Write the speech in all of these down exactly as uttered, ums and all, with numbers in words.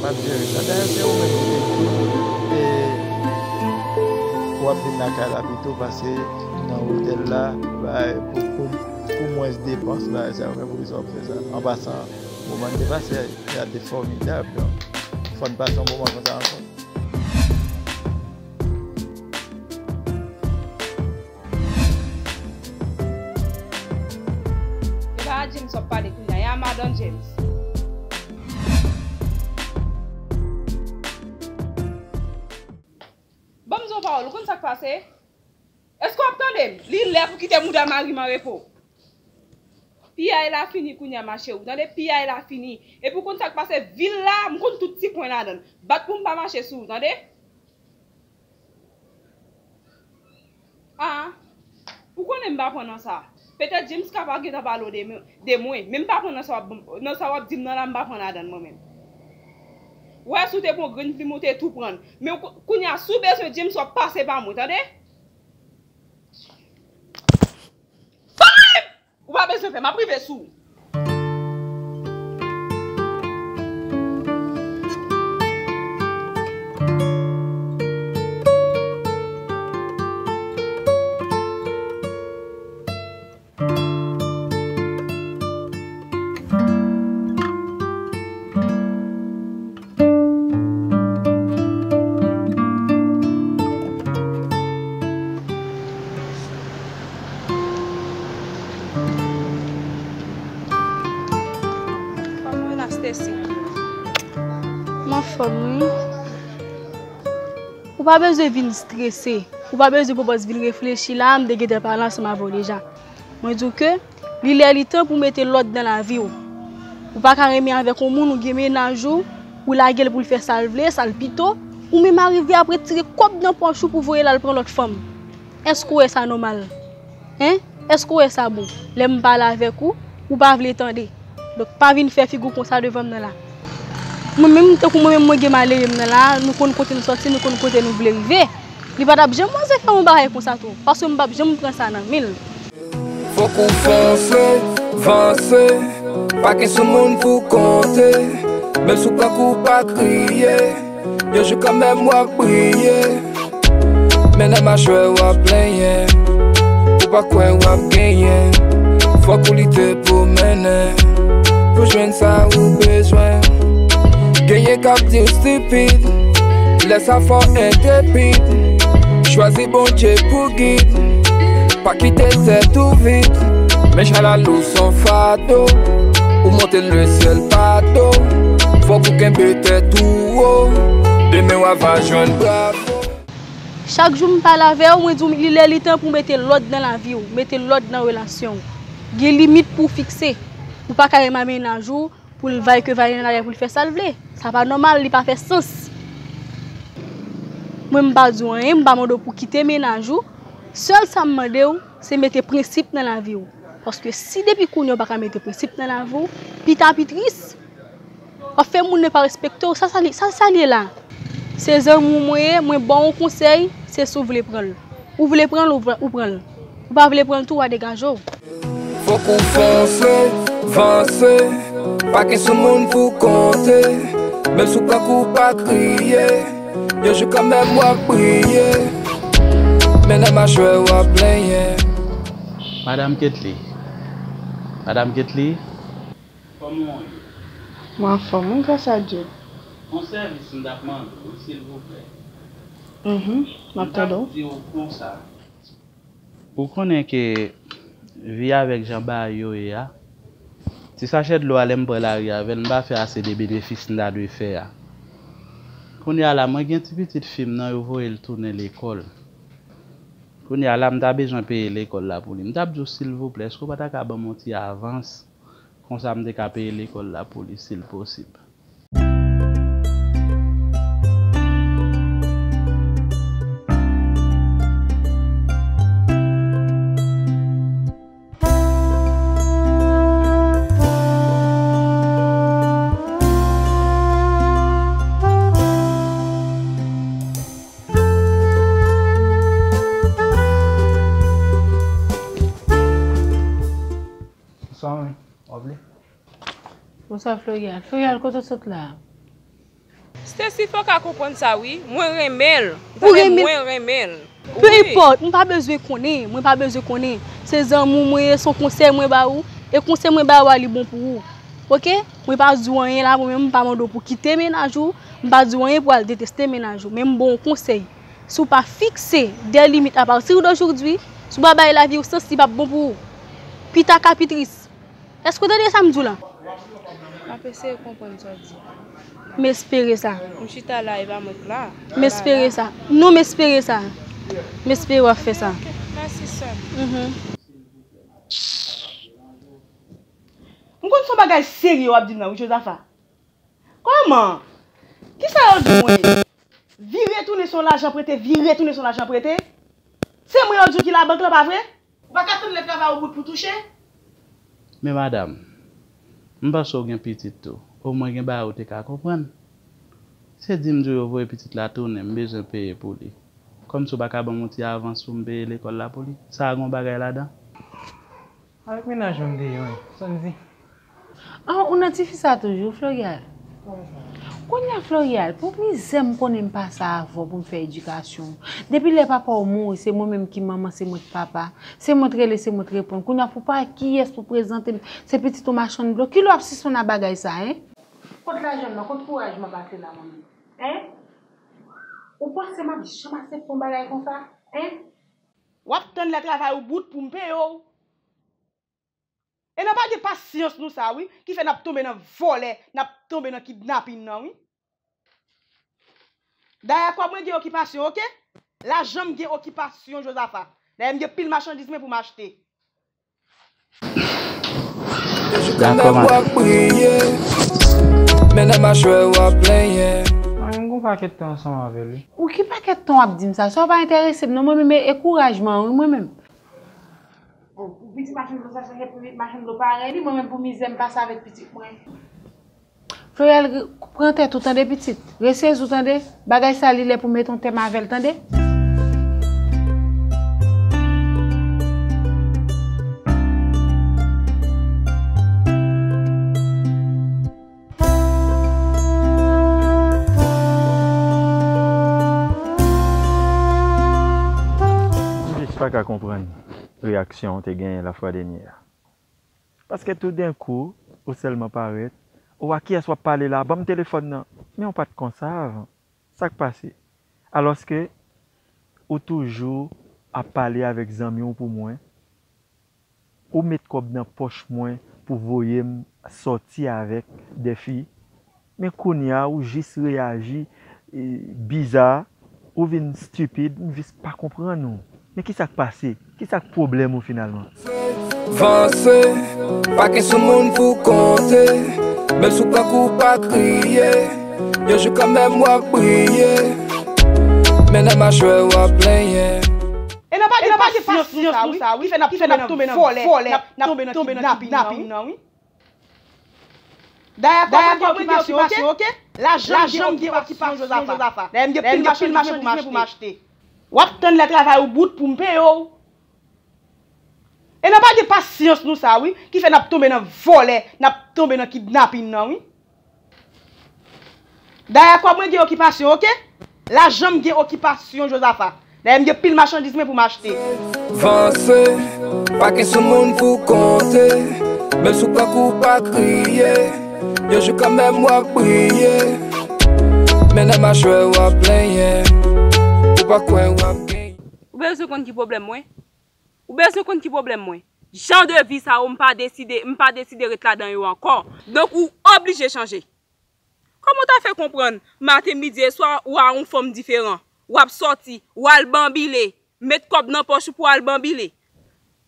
Ap jere sa. Dayè, se ou menm ki te di, e, w ap vin lakay la pito pase nan otèl la, bay, pou, pou, pou mwens depans, bagay sa yo, men poukisa w ap fè sa? An pasan, moman n te pase a te fòmidab, donk, fò n pase yon moman konsa ankò. E pa a James w ap pale kounye a, e a madan James. Ban m di w yon pawòl, ou konn sa k pase? Èske w ap tande m? Li lè pou kite mouda mari m an repo. Piyay la fini kounye a, mache, ou tande? Piyay la fini. Epi w konn sa k pase? Vil la, m konn tout ti kwen ladan l. Bat pou m pa mache sou ou, tande? Ah, ou konnen m pa pran nan sa. Petèt James ka pa gentan pale w de, de mwen, men m pa pran nan sa w ap, nan sa w ap di m nan la, m pa pran ladan l mwen menm. Ou wè, si w te pran grenn plim, ou te tou pran l. Men ou ko-, kounye a, si w bezwen James, w ap pase pa mwen, tande? Ou pa bezwen pè, m ap rive sou ou. Kòman w ye la, Stacy? M anfòm, wi. Ou pa bezwen vin strese. Ou pa bezwen pran pòz vin reflechi la, m te gentan pale ansanm avè w deja. Mwen di w ke li lè li tan pou mete lòd nan lavi w. Ou pa ka renmen avèk yon moun, ou gen mennaj ou, ou lage l pou l fè sa l vle, sa l pito, ou menm arive ap retire kòb nan pòch ou pou voye l al pran lòt fanm. Èske w wè sa nòmal? Hein? Èske w wè sa bon? Lè m pale avèk ou, ou pa vle tande. Donk, pa vin fè figi w konsa devan m nan la. Mwen menm, tankou mwen menm, mwen gen malere m nan la, nou konn kote n sòti, nou konn kote nou vle rive. Li pa t ap janm oze fè yon bagay konsa tou, paske m p ap janm pran sa nan men l. Fòk ou fonse, vanse, pa gen sou moun pou konte, menm si w pran kou pa kriye, yon jou kanmenm w ap briye. Men nan machwè w ap plenyen, ou pa kwè w ap genyen, fòk ou lite pou mennen, pou jwenn sa ou bezwen. Genyen k ap di w stipid, lè sa fè w entrepid, chwazi Bondye pou gid. Pa kite tèt ou vid, men chalal ou s on fado. Ou monte lesyèl pa do, fòk ou kenbe tèt ou wo. Demen w ava jwenn bravo. Chak jou m pale avè w, mwen di w li lè li tan pou w mete lòd nan lavi w, mete lòd nan relasyon w. Gen limit pou w fikse. Ou pa ka renmen mennaj ou, pou l vay ke vay nan lari pou l fè sa l vle. Sa pa nòmal, li pa fè sans. Mwen, m pa di w anyen, m pa mande w pou kite mennaj ou. Sèl sa m mande w, se mete prensip nan lavi w. Paske si depi kounye a w pa ka mete prensip nan lavi w, pita pi tris. W ap fè moun nan pa respekte w. Sa, sa li, sa, sa li ye la? Se zanmi w mwen ye, mwen ba w yon konsèy, se si w vle pran l. Ou vle pran l, ou pran, ou pran l. Ou pa vle pran l tou, w a degaje w. Fòk ou fonse, vanse, pa gen sou moun pou konte. Menm si w pran kou pa kriye, yon jou kanmenm w ap briye. Men nan machwè w ap plenyen. Madam Ketly. Madam Ketly. Kòman w ye? Mwen anfòm, wi, gras a Dye. Yon sèvis m t ap mande w, wi, silvouplè. Mhm, m ap tande w. M t ap di w konsa. Ou konnen ke vi avèk jan bagay yo ye a, ti sachè dlo a, lè m pran lari avè l, m pa fè ase de benefis m ta dwe fè a. Kounye a la, mwen gen ti pitit fi m nan, yo voye l tounen lekòl. Kounye a la, m ta bezwen peye lekòl la pou li. M t ap di w, silvouplè, èske w pa ta ka ban m yon ti avans? Konsa m te ka peye lekòl la pou li, si l posib. Bonswa, wi. W ap vle? Bonswa, Florial. Florial, kote w sot la? Cecil, fò w ka konprann sa wi. Mwen renmen l. Ou tande, renmen l? Mwen renmen l. Pe enpòt, mwen pa bezwen konnen, mwen pa bezwen konnen. Se zanmi w mwen ye, se yon konsèy mwen ba ou. E konsèy mwen ba ou a, li bon pou ou. Oke? Mwen pa di w anyen la, mwen menm, mwen pa mande w pou kite mennaj ou. Mwen pa di w anyen pou al deteste mennaj ou. Men mwen ba w yon konsèy. Si w pa fikse de limit apati de jodi, si w pa bay lavi w sans, li p ap bon pou ou. Pita ka pi tris. Èske w tande sa m di w la? M ap eseye konprann sa w di. M espere sa. M chita la, e pa mwen k la. M espere sa. Non, m espere sa. M espere w ap fè sa. Ok, mèsi, sè m. Mhm. M konn se yon bagay serye w ap di m nan, wi, Jozafa. Kòman? Kisa yo di mwen? Vire tounen se yon lajan prete, vire tounen se yon lajan prete? Se mwen yo di w ki labank lan, pa vre? Ou pa ka tann lè travay ou bout pou touche? Men madanm, m panse w gen pitit tou. Omwen gen bagay ou te ka konprann. Se di m di w yo voye pitit la tounen, m bezwen peye pou li. Kòmsi w pa ka ban m yon ti avans pou m peye lekòl la pou li? Sa a gen yon bagay ladan? Avèk mennaj mwen m te ye, wi. Sa n di? Ah, ou nan tifi sa toujou, Florial? Kounye a, Florial, pou mizè m konnen m pase avè w pou m fè edikasyon w. Depi lè papa w mouri, se mwen menm ki manman, se mwen k papa. Se mwen t rele, se mwen t reponn. Kounye a, pou pa kiyès pou prezante m, se pitit ou machann dlo. Kilè w ap sispann ak bagay sa, en? Kot lajan m nan? Kot kouraj m ap achte la, mwen menm? En? Ou panse m ap janm aksepte yon bagay konsa? En? W ap tann lè travay ou bout pou m peye w. E n a pa gen pasyans nou sa, wi, ki fè n ap tonbe nan vòlè, n ap tonbe nan kidnapin nan, wi. Dayè, kòb mwen gen okipasyon, oke? Lajan m gen okipasyon, Jozafa. Dayè, m gen pil machandiz mwen pou m achte. Dakò, madanm. Mwen menm, gon pakèt tan ansanm avè l, wi. Ou ki pakèt tan w ap di m sa? Sa w pa enterese m, non, mwen menm, e, e kouraj mwen, wi, mwen menm. Bon, pou pitit machann dlo sa chanje pou machann dlo parèy li, mwen menm pou mizè m pase avèk pitit mwen. Florial, pran tèt ou, tande, pitit. Resezi w, tande. Bagay sa, li lè pou mete yon tèm avè l, tande. M jis pa ka konprann reyaksyon w te genyen lafwa dènye a. Paske toudenkou, ou sèlman parèt, ou a kiyès w ap pale la? Ban m telefòn nan. Men w pa t konsa avan. Sa k pase? Alòske ou toujou ap pale avèk zanmi w pou mwen. Ou met kòb nan pòch mwen pou voye m sòti avèk de fi. Men kounye a, ou jis reyaji, e, biza, ou vin stipid, m jis pa konprann ou. Men kisa k pase? Kisa k pwoblèm ou finalman? Vanse, pa gen sou moun pou konte, menm si w pran kou pa kriye, yon jou kanmenm w ap briye, men nan machwè w ap plenyen. E n a pa gen pasyans nou sa, wi, ki fè n ap tonbe nan vòlè, n ap tonbe nan kidnapin nan, wi. Dayè, kòb mwen gen okipasyon, oke? Lajan m gen okipasyon, Jozafa. Dayè, m gen pil machandiz mwen pou m achte. W ap tann lè travay ou bout pou m peye w. E n a pa gen pasyans nou sa, wi, ki fè n ap tonbe nan vòlè, n ap tonbe nan kidnapin nan, wi. Dayè, kòb mwen gen okipasyon, oke? Lajan m gen okipasyon, Jozafa. Dayè, m gen pil machandiz mwen pou m achte. Vanse, pa gen sou moun pou konte, menm si w pran kou pa kriye, yon jou kanmenm w ap briye, men nan machwè w ap plenyen, ou pa kwè w ap genyen. Ou bezwen konn ki pwoblèm mwen? Ou bezwen konn ki pwoblèm mwen? Jan de vi sa yo, m pa deside, m pa deside ret ladan yo ankò. Donk, ou oblije chanje. Kòman w ta fè konprann, maten, midi e swa, w a yon fanm diferan? W ap sòti, w al banbile, met kòb nan pòch ou pou w al banbile.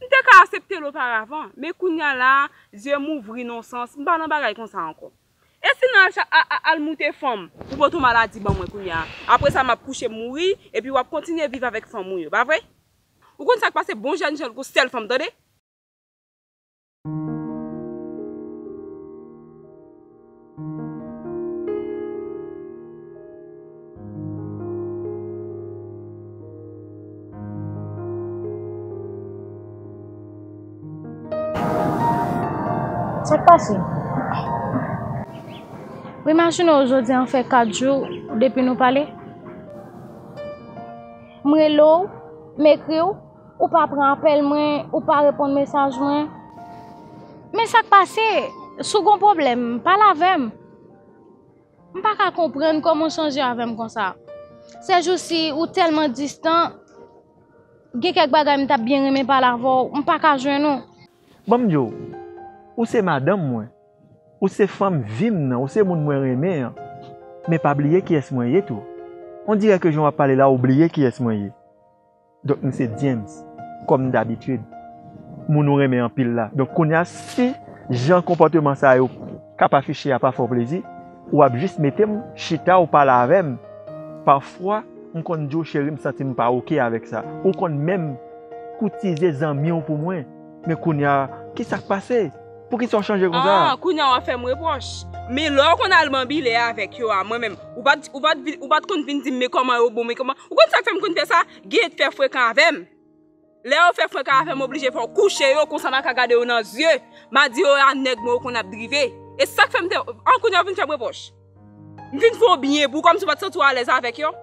M te ka aksepte l oparavan, men kounye a la, zye m ouvri nan sans, m pa nan bagay konsa ankò. E si n al cha-, a, a, al moute fanm, ou pote yon maladi ban mwen kounye a? Apre sa, m ap kouche, m mouri, epi w ap kontinye viv avèk fanm ou yo, pa vre? Ou konn sa k pase bon jèn jan l gon sèl fanm, tande? Sa k pase? Ou imajine w jodi a fè kat jou, Depi nou pale, m rele w, m ekri w, ou pa pran apèl mwen, ou pa reponn mesaj mwen. Men sa k pase? Si w gen yon pwoblèm, pale avè m. M pa ka konprann kòman w chanje avè m konsa. Sèjousi, ou tèlman distan, gen kèk bagay m t ap byen renmen pale avè w, m pa ka jwenn ou. Ban m di w, ou se madanm mwen. Ou se fanm vi m nan, ou se moun mwen renmen an. Men pa bliye kiyès mwen ye tou. On dirè ke jan w ap pale la, ou bliye kiyès mwen ye. Donk, m se James, kòm dabitid. Moun ou renmen anpil la. Donk, kounye a, si jan konpòteman sa yo k ap afiche a pa fè w plezi, w ap jis mete m chita, ou pale avè m. Pafwa, m konn di w, cheri, m santi m pa oke avèk sa. Ou konn menm koutize zanmi w pou mwen. Men kounye a, kisa k pase? Poukisa w chanje konsa? Ah, kounye a w ap fè m repwòch. Men lè w konn al banbile avèk yo a, mwen menm, ou pa t, ou pa t vin, ou pa t konn vin di m, men kòman yo bon, men kòman. Ou konn sa k fè m konn fè sa? Genyen t fè frekan avè m. Lè yo fè frekan avè m, oblije fè w kouche yo, konsa m a ka gade yo nan zye. M a di yo a nèg mwen yo konn ap drive. E sa k fè m te, an kounye a w vin fè m repwòch. M vin fè w byen pou kòmsi w pa t santi w alèz avèk yo.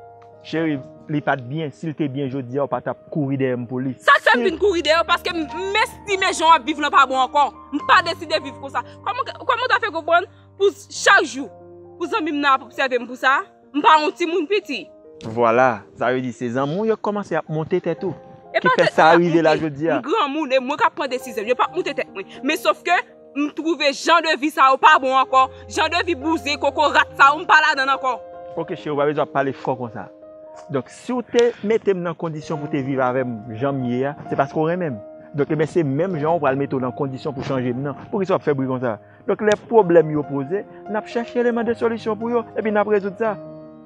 Cheri, li pa t byen. Si l te byen jodi a, ou pa t ap kouri dèyè m pou li. Sa k fè m vin kouri dèyè w, paske m, m estime jan w ap viv lan pa bon ankò. M pa deside viv konsa. Kòman, kòman w ta fè konprann pou chak jou, pou zanmi m nan ap obsève m pou sa? M pa yon timoun piti. Vwala, sa vle di se zanmi w yo k kòmanse ap monte tèt ou. Ki fè sa rive la jodi a. M granmoun, e mwen k ap pran desizyon. Yo p ap monte tèt mwen. Men sòf ke m twouve jan de vi sa yo pa bon ankò. Jan de vi bouzen, kokorat sa yo, m pa ladan l ankò. Oke, cheri, ou pa bezwen ap pale fò konsa. Donk, si w te mete m nan kondisyon pou w te viv avè m jan m ye a, se paske w renmen m. Donk, ebyen, se menm jan w pral mete w nan kondisyon pou chanje m nan. Poukisa w ap fè bri konsa? Donk, lè pwoblèm yo poze, n ap chèche eleman de solisyon pou yo, epi n ap rezoud sa.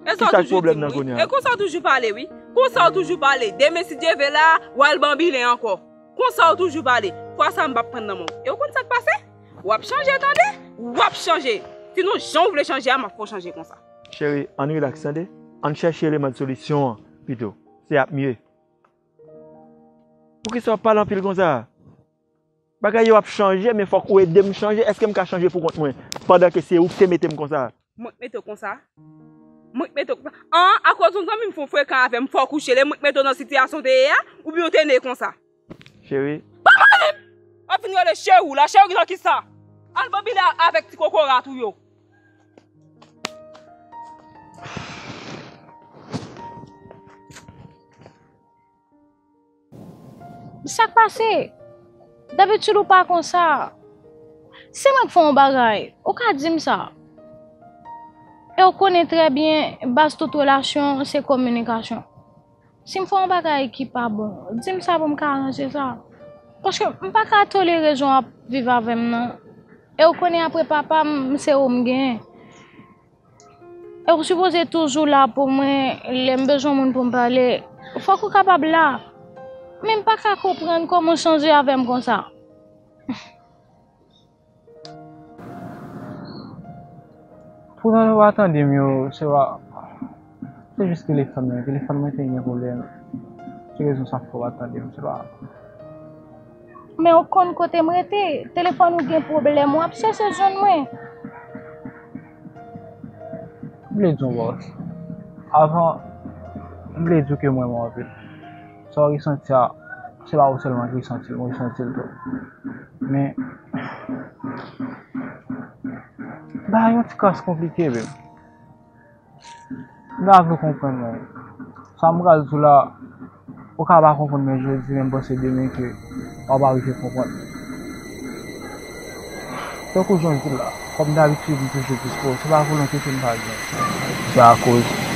E sa w toujou di m, wi. E konsa w toujou pale, wi. Konsa w toujou pale. Demen, si Dye vle la, w al banbilen ankò. Konsa w toujou pale. Fwa sa, m p ap pran nan men w. E w konn sa k pase? W ap chanje, tande? W ap chanje. Sinon, jan w vle chanje a, m ap fè w chanje konsa. Cheri, ann rilaks, tande? Ann chèche eleman de solisyon an, pito. Se ap mye. Poukisa w ap pale anpil konsa? Bagay yo ap chanje, men fòk ou ede m chanje. Èske m ka chanje pou kont mwen pandan ke se ou ki te mete m konsa? Mwen k mete w konsa? Mwen k mete w konsa? An, akoz yon zanmi m fè w frekan avè m, fò w kouche l, e mwen k mete w nan sitiyasyon w te ye a, oubyen w te ne konsa? Cheri. Pa pale m! W ap vin rele cheri w la, cheri nan kisa? Al banbile avèk ti kokorat ou yo. Sa k pase? Dabitid ou pa konsa. Si mwen k fè yon bagay, ou ka di m sa. E w konnen trè byen, baz tout relasyon, se kominikasyon. Si m fè yon bagay ki pa bon, di m sa pou m ka aranje sa. Paske m pa ka tolere jan w ap viv avè m nan. E w konnen apre papa m, se ou m genyen. E w sipoze toujou la pou mwen, lè m bezwen moun pou m pale, fòk ou kapab la. Men m pa ka konprann kòman w chanje avè m konsa. Poutan yo pa tande m yo, se pa, se jis telefòn mwen. Telefòn mwen te gen pwoblèm. Se rezon sa k fè w pa tande m, se pa. Men w konn kote m rete. Telefòn ou gen pwoblèm, w ap chèche jwenn mwen. M vle di w, bòs. Avan, m vle di w ke m renmen w anpil. Sa w resanti a, se pa ou sèlman ki resanti l, mwen resanti l tou. Men, bagay yon ti kras konplike, babe. M ta vle w konprann mwen. Sa m pral di w la, ou ka pa konprann mwen jodi, men m panse demen ke w ap rive konprann. Tankou jan w di la, kòm dabitid, m toujou dispo. Se pa volonte ke m pa gen. Se akoz